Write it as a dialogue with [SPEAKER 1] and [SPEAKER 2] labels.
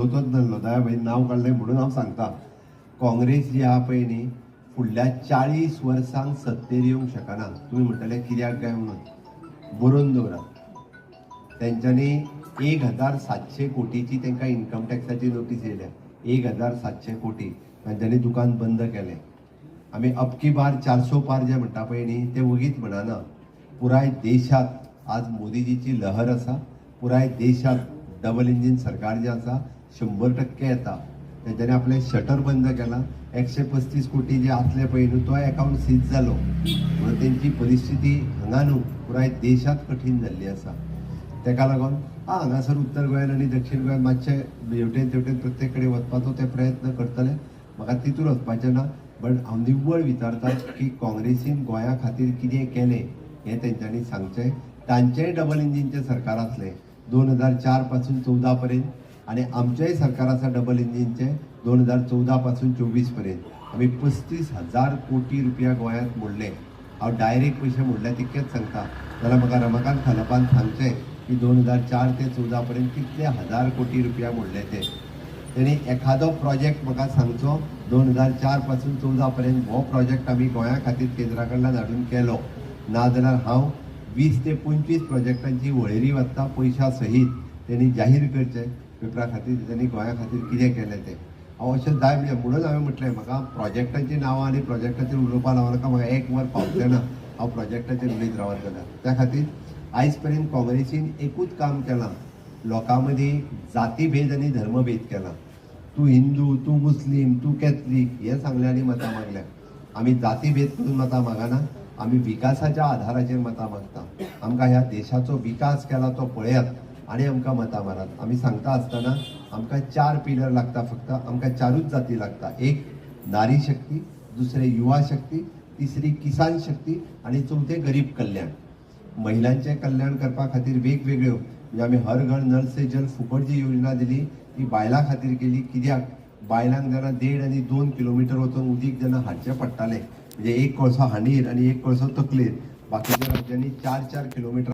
[SPEAKER 1] उलोवचोच नासलो. दयाभाई नांव काडलें म्हणून हांव सांगता, काँग्रेस जी आहा पळय न्ही, फुडल्या 40 वर्सांक सत्तेर येवंक शकना. तुमी म्हणटले कित्याक काय म्हणून. बरोवन दवरात, तेंच्यांनी 1700 कोटीची तांकां इन्कम टॅक्साची नोटीस येयल्या. 1700 कोटी. तांच्यांनी दुकान बंद केलें. आमी अबकी बार 400 पार जे म्हणटा पळय न्ही, ते वगीच म्हणना. पुराय देशात आज मोदीजीची लहर आसा. पुराय देशात डबल इंजीन सरकार जें आसा, 100% येता. तेंच्यांनी आपलें शटर बंद केलां. 135 कोटी जे आसले पळय न्हू, तो एकावंट सीज जालो. म्हणून तेंची परिस्थिती हांगा न्हू, पुराय देशात कठीण जाल्ली आसा. तेका लागून हा हांगासर उत्तर गोंयान आनी दक्षिण गोंयान मातशें हेवटेन तेवटेन प्रत्येक कडेन वचपाचो ते प्रयत्न करतले. म्हाका तितून वचपाचें ना, बट हांव निव्वळ विचारता की काँग्रेसीन गोंया खातीर कितें केलें हें तेंच्यांनी सांगचें. तांचेंय डबल इंजीनचें सरकार आसलें 2004 पासून 14 पर्यंत आनी आमचेंय सरकार आसा डबल इंजीनचें 2014 पासून 24 पर्यंत. आमी 35,000 कोटी रुपया गोंयांत मोडले. हांव डायरेक्ट पयशे मोडल्या तितकेच सांगता. जाल्यार म्हाका रमाकांत खलपान सांगचें की 2004 ते 14 पर्यंत कितले हजार कोटी रुपया मोडले ते. तेणी एखादो प्रोजेक्ट म्हाका सांगचो, 2004 पासून 14 पर्यंत हो प्रोजेक्ट आमी गोंया खातीर केंद्रा कडल्यान हाडून केलो. नाजाल्यार हांव 20 ते 25 प्रोजेक्टांची वळेरी वाचता पयशा सहीत. तेणी जाहीर करचें पेपरा खातीर, तेणी गोंया खातीर कितें केलें तें. हांव अशें जाय म्हणजे म्हणून हांवें म्हटलें, म्हाका प्रोजेक्टांची नांवां आनी प्रोजेक्टाचेर उलोवपा नाका. म्हाका एक वर पावचें ना हांव प्रोजेक्टाचेर उलयत रावत जाल्यार. त्या खातीर आयज पर्यंत काँग्रेसीन एकूच काम केलां, लोकां मदीं जातीभेद आनी धर्मभेद केला. तूं हिंदू, तूं मुस्लीम, तूं कॅथलीक हें सांगलें आनी मतां मागल्या. आमी जातीभेद करून मतां मागना, आमी विकासाच्या आधाराचेर मतां मागता. आमकां ह्या देशाचो विकास केला तो पळयात आनी आमकां मतां मारात. आमी सांगता आसतना आमकां चार पिलर लागता फक्त. आमकां चारूच जाती लागता. एक नारी शक्ती, दुसरें युवा शक्ती, तिसरी किसान शक्ती आनी चवथें गरीब कल्याण. महिलांचें कल्याण करपा खातीर वेगवेगळ्यो, म्हणजे आमी हर घर नल से जल फुकट जी योजना दिली, ती बायलां खातीर केली. कित्याक बायलांक जेन्ना 1.5 आनी 2 किलोमिटर वचून उदीक जेन्ना हाडचें पडटालें, म्हणजे एक कळसो हांडीर आनी एक कळसो तकलेर, बाकीच्या राज्यांनी 4-4 किलोमिटर.